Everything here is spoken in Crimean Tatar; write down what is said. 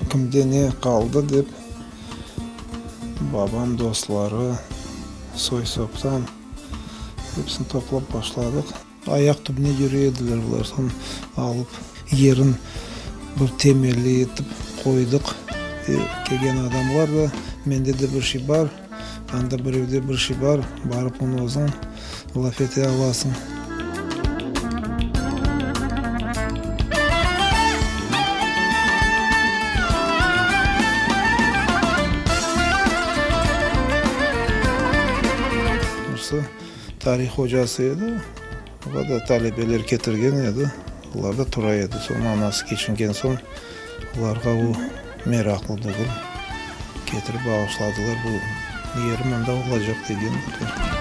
Kimde ne qaldı dep, babam dostları, soy-soptan episini toplap başladıq. Ayaq tübüne yüre ediler bular. Soñ alıp yerin bir temelli etip qoydıq. Kelgen adamlar da, mende de bir şey bar, anda birevde bir şey bar, barıp onı özüñ laf ete alasıñ. Tarih ocası edi, oğa da talebeler ketirgen edi, olar da tura edi. Soñ anası keçingen soñ, olarğa o meraqlı degil, ketirip bağışladılar, bu yeri mında olacaq degendirler.